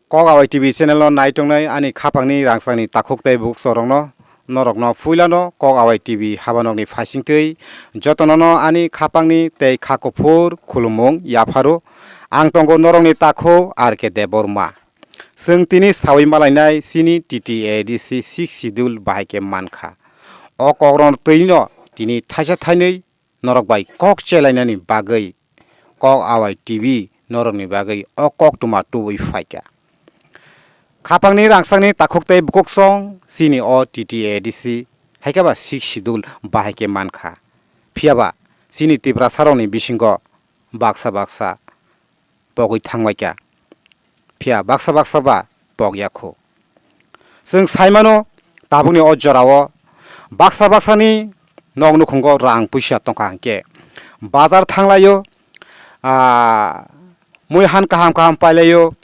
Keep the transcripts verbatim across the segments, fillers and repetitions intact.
Kok Awai T V channel o nai tongnai ani khapangni rangchakni takhuk tei bukchorokno, norokno puilano Kok Awai T V habanokni phaisingtwi jotonono ani khapangni tei kha kuphur khulumung yapharo. Ang tongo norokni takhuk R K Debbarma. Chwng tini sawi malainai chini T T A D C Sixth Schedule bahai khe mankha. O kokrokno twino tini thaisa thainwi norok bai kok chelainani bagwi Kok Awai T V norokni bagwi o koktwma tubui phaikha. Khapangni rangchakni takhuk tei bukuksong chini o T T A D C, hai khe ba Sixth Schedule bahai khe mankha. Phiya ba chini Tiprasarokni bisingo baksa baksa pogwi thangbaikha. Phiya baksa baksa ba pokya kho. Chwng sai mano, tabukni o jorao baksa baksani nok nukhungo rang puisa tongkha hwnkhe bazar thanglaio, ah, mui han kaham kaham pailaio,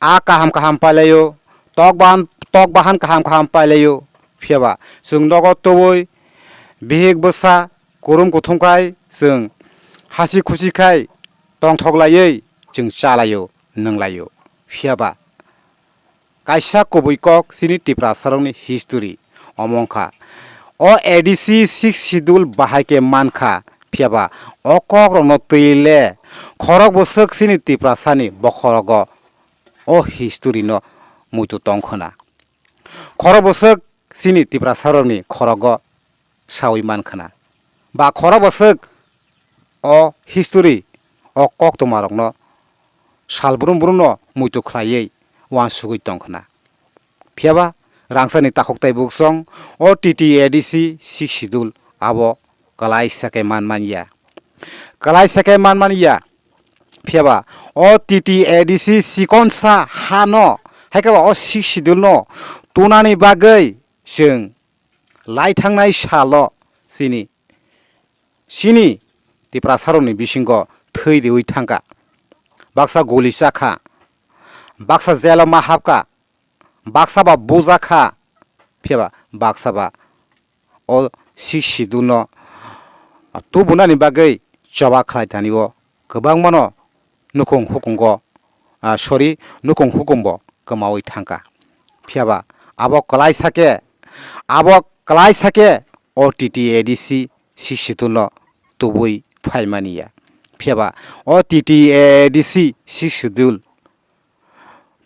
a kaham kaham pailaio, tok bahan, tok bahan kaham kaham pailaio. Phiya ba chwng nogo tubui bihik bwsa kurum kuthum khai chwng hasi khusi khai tongthok laiwi chwng chalaio, nwnglaio. Phiya ba kaisa kubui kok chini Tiprasarokni history omo wngkha. O A D C Sixth Schedule bahai khe mankha, phiya ba o kokrokno twi le khorok bwswk chini Tiprasani bokhorogo o history no muitu tongkhwna. Khorok bwswk chini Tiprasarokni khorogo sawi mankhwna. Ba khorok bwswk o history, o koktwmarokno sal brum brumno muitu khlaiwi uansugwi tongkhwna. Phiya ba rangchakni takhuk tei buksong o T T A D C Sixth Schedule abo kwlaisa khe man manya. Kwlaisa khe man manya. Phiya ba o T T A D C chikonsa hano, hai khe ba o Sixth Schedule no tunani bagwi chwng lai thangnai salo chini, chini Tiprasarokni bisingo thwi riwi thangkha. Baksa guli chakha, baksa jelo ma hapkha, baksa ba bujakha, phiya ba baksa ba o Sixth Schedule no tubunani bagwi choba khlai thani o kwbangmano nukhung hukungo, ah, sorry, nukhung hukumbo kwmawi thangkha. Phiya ba abo kwlaisa khe, abo kwlaisa khe o T T A D C Sixth Schedule no tubui phaimani ya. Phiya ba o T T A D C Sixth Schedule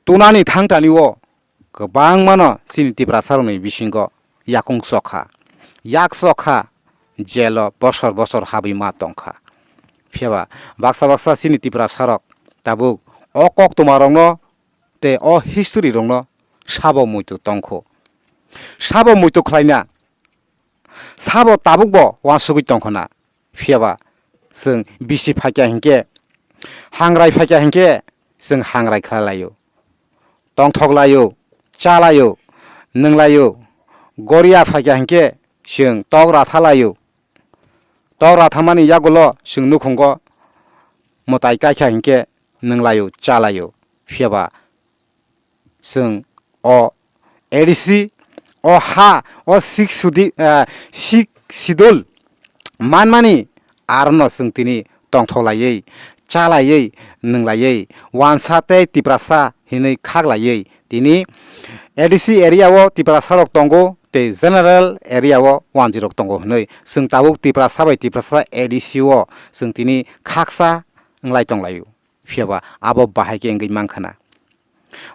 tunani thangtani o kwbangmano chini Tiprasarokni bisingo yakung chokha, yak chokha, jelo bosor bosor habwi ma tongkha. Phiya ba baksa baksa chini Tiprasarok tabuk o koktwmarokno tei o history rokno sabo muitu tongkho. Sabo muitu khlaina, sabo tabukbo uansugwi tongkhwna. Phiya ba chwng bisi phaikha hinkhe, hangrai phaikha hinkhe chwng hangrai khlai laio, tongthok laio, cha laio, nwng laio. Goria phaikha hinkhe chwng tok ratha laio, tok rathamani yagulo chwng nukhungo mwtai kaikha hinkhe nwng laio, cha laio. Phiya ba chwng o A D C, o ha, o Sixth Schedule, ah, Sixth Schedule manmani arono chwng tini tongthok laiwi, cha laiwi, nwng laiwi, uansa tei Tiprasa hinwi khak laiwi tini A D C area o Tiprasa rok tongo tei general area o wanjwi rok tongo hinwi chwng tabuk Tiprasa bai Tiprasa A D C o chwng tini khaksa wnglai tong laio. Phiya ba abo bahai khe wngwi mankha na.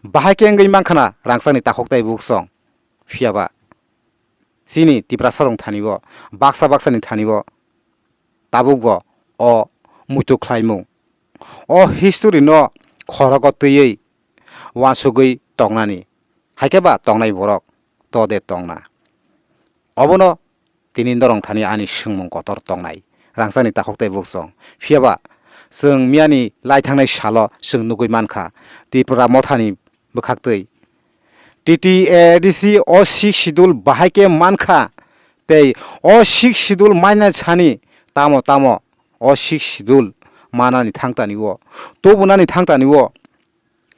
Bahai khe wngwi mankha na rangchakni takhuk tei buksong. Phiya ba chini Tiprasa rok thani o, baksa baksa ni thani o tabuk bo o muitu khlaimung, o history no khorogo twiwi uansugwi tongnani, hai khe ba tongnai borok to de tongna. Obono tini norok thani ani swngmung kotor tongnai, rangchakni takhuk tei buksong. Phiya ba chwng miyani lai thangnai salo chwng nugwi mankha, Tripura mothani bwkhaktwi T T A D C o Sixth Schedule bahai khe mankha, tei o Sixth Schedule maina sani tamo tamo o Sixth Schedule manani thangtani o, tubunani thangtani o,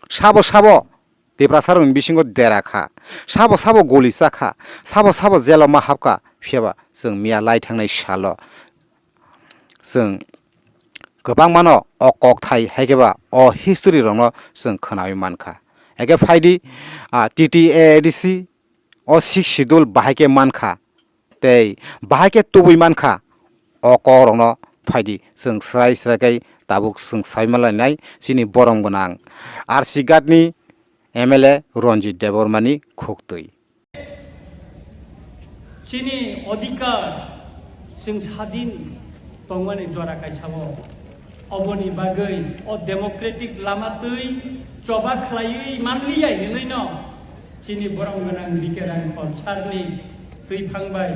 sabo sabo Tiprasa rokni bisingo dera kha, sabo sabo goli cha kha, sabo sabo jelo ma hap kha, phiya ba chwng miya lai thangnai salo chwng kwbangmano o kokthai hai khe ba o history rokno chwng khwnawi mankha. Eke phaidi, ah, T T A A D C o Sixth Schedule bahai khe mankha, tei bahai khe tubui mankha, o kokrokno phaidi chwng srai srai khe tabuk chwng sai manlainai chini borom gwnang R C Ghatni M L A Ranjit Debbarmani khuktwi. Chini odhikar, chwng sadin tongmani jora kaisa o. Oboni bagwi o democratic lama twi choba khlaiwi manliya hinwi no chini borom gwnang B K Rangkhol sir ni twi phang bai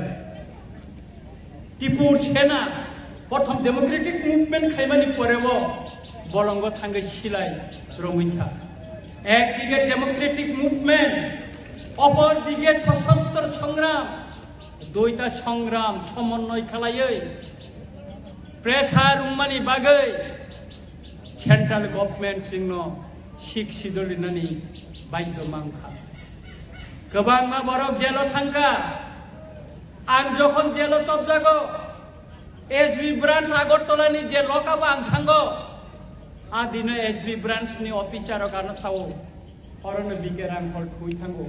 Tipur Sena prothom democratic movement khaimani pore o bolongo thangwi silai romwi kha. Ekdige democratic movement, opor dige sosostro songram, duita songram somonnoy khlaiwi pressure wngmani bagwi central government chwngno Sixth Schedule rinani badhyo mankha. Kwbangma borok jelo thangkha. Ang jokhon jelo chopjago, S B branch Agartala ni je lockup o ang thango, a dino S B branch ni officer rok ano sao, orono B K Rangkhol thwi thango.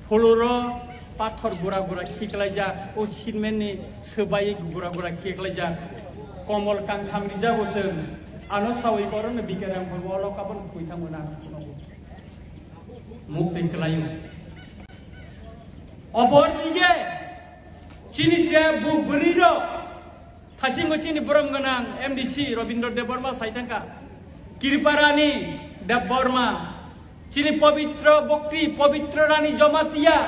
Pholoro pathor gura gura khiklaijak, o cement ni swbai gura gura khiklaijak, komol kangtham rijak o chwng, ano sawi orono B K Rangkhol o lockup o thwi thango na. Mukti kwlaio. Opor dige chini je bu bwrwi rok, thasingo chini borom gwnang M D C Robindra Debbarma sai thangkha, Kripa Rani Debbarma, chini Pabitra Bhakti, Pabitra Rani Jamatia,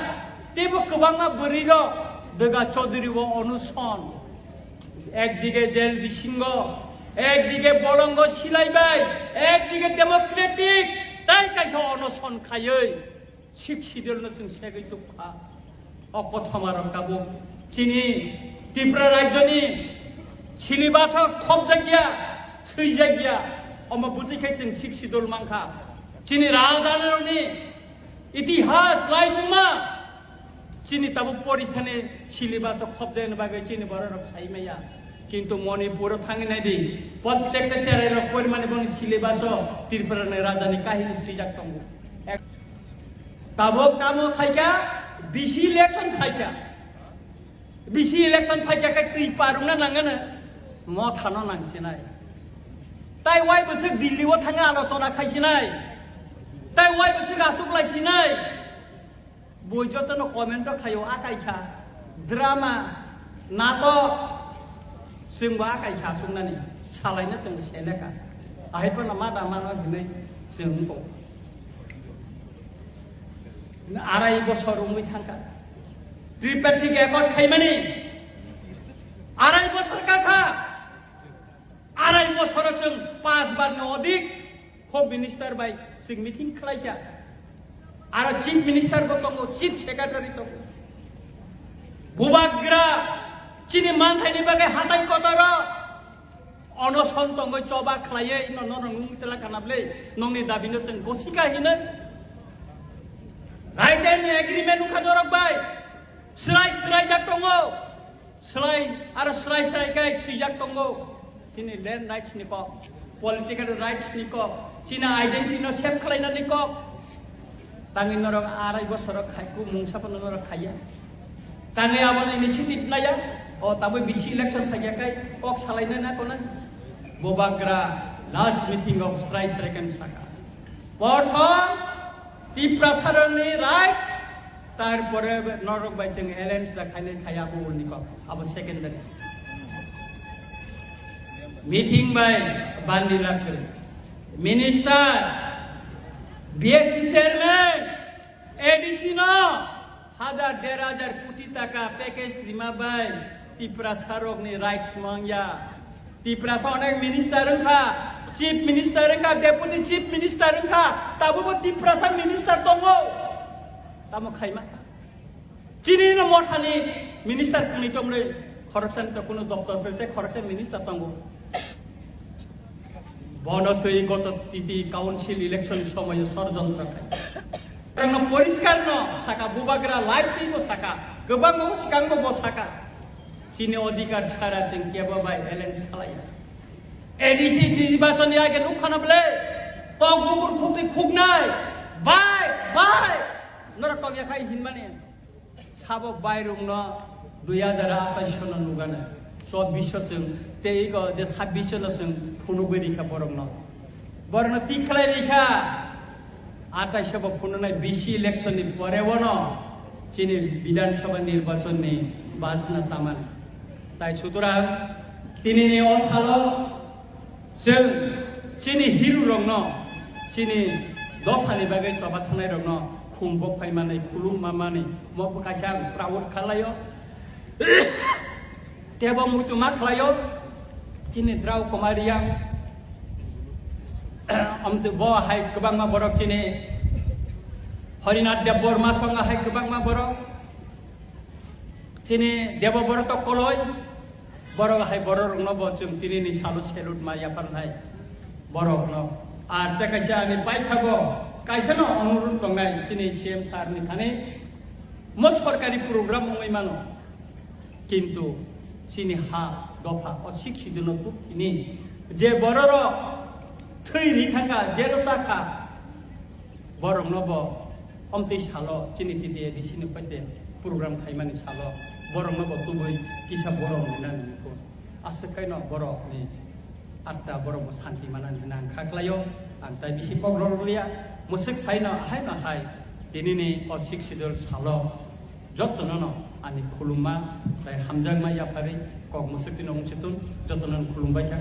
teibo kwbangma bwrwi rok Dega Chaudhary o onuson. Ekdige jel bisingo, ekdige bolongo silaibai, ekdige democratic, tai kaisa onoson khaiwi Sixth Schedule no chwng segwi tubkha. O kothoma rok tabuk chini Tripura rajyoni syllabus o khopjakya, swijakya, omo bwtwi khai chwng Sixth Schedule mankha. Chini rajanirokni itihas laimungma chini tabuk porithani syllabus o khopjakna bagwi chini bororok sai maya. Kintu Manipur o thangwi naidi, prottekta cherai rok porimani boni syllabus o Tripura ni raja ni kahini swijak tongo. Ek-, tabuk tamo khaikha, B C election khaikha. B C election phaikha khe twi parungna nangano, motha no nangsinai. Tai wai bwswk Delhi o thangwi alochona khaisinai. Tai wai bwswk achuk laisinai. Bui jotono comment o khaio, akaikha, drama, natok, chwngbo akaikha aswknani, salaino chwng selekha. Ahai phano ma da mano hinwi chwng wngkho. Arai bosor wngwi thangkha. Tripartite accord khaimani arai bosor kakha. Arai bosoro chwng panch bar ni odik Home Minister bai chwng meeting khlaikha. Aro Chief Minister bo tongo, Chief Secretary tongo. Bubagra chini manthaini bagwi hatai kotoro onoson tongwi choba khlaiwi no, no, no, nung tela kana bwle, nongni dabino chwng gosika hinwi. Right and agreement wngkha norok bai. Srai srai jak tongo. Slai, aro slai slai kai swijak tongo. Chini land rights ni kok, political rights ni kok, chini identity no save khlaina ni kok. Tangwi norok arai bosoro khai, ku mungsa phano norok khaiya. Tangwi abono initiative laya, o tabwi B C election phaiya kai, kok salaina na kona. Bubagra last meeting of Srai Srai kan saka. Prothom Tiprasarokni right, tarpore norok bai chwng alliance da khainai khaiya abo uni kok, abo secondary. Meeting bai bandi lakwi. Minister, B S C chairman, A D C no hajar der hajar koti taka package rima bai Tiprasarokni rights mangya. Tiprasa onek minister wngkha, chief minister wngkha, deputy chief minister wngkha, tabukbo Tiprasa minister tongo. Tamo khaima? Chini no mothani minister kwnwi tongmani khoroksani to kuno doptor bai tei khoroksa minister tongo. Bono twi goto T T council election somoyo sorojontro khai. Tangno poriskar no saka, bubagra live twibo saka, kwbangma swkangbo bo saka. Chini odhikar sara chwng kebo bai alliance khalaiya. A D C nirbachon ni age nukha na bwle, tok bukur khukni khuknai. Bai, bai! Norok tokya khai hinmani. Sabo bairokno dui hajar atais sono nugana. Chobbish chwng tei iko je sabbish no chwng phunugwi rikha borokno. Borokno tik khlai rikha. Atais bo phununai B C election ni pore bono chini Bidhan Sabha nirbachon ni bachna tamani. Tai sutorang tinini o salo chwng chini hiru rokno, chini dophani bagwi choba thangnai rokno khum bok phai manwi khulum ma manwi mo kaisa ang proud khlaio. Tebo muitu ma khlaio, chini Drau Kumar Reang, amtwi bo hai kwbangma borok chini Harinath Debbarma songha hai kwbangma borok, chini Debo Borok to koloi, borok hai borok rokno bo chwng tinini salo salute ma yapharnai borokno. Ar tei kaisa ani paithago kaisa no onurudh tongnai chini C M sir ni thani mo sorkari program wngwi mano. Kintu chini ha dopha o sixth schedule no tuk thini je bororok thwi ri thangkha, jero sakha, borokno bo omtwi salo chini T T A D C ni paite program khaimani salo borokno bo tubui kisa borok nani nukho. Aswk khaino borokni atta borok bo santi manani hwnwi ang kha khlaio. Ang tai bisi kok rw liya, mwswk saino haino hai tinini o sixth schedule salo jotono no ani khulumma tei hamjakma yapharwi kok mwswk tino wngsi tun jotono no khulumbai kha.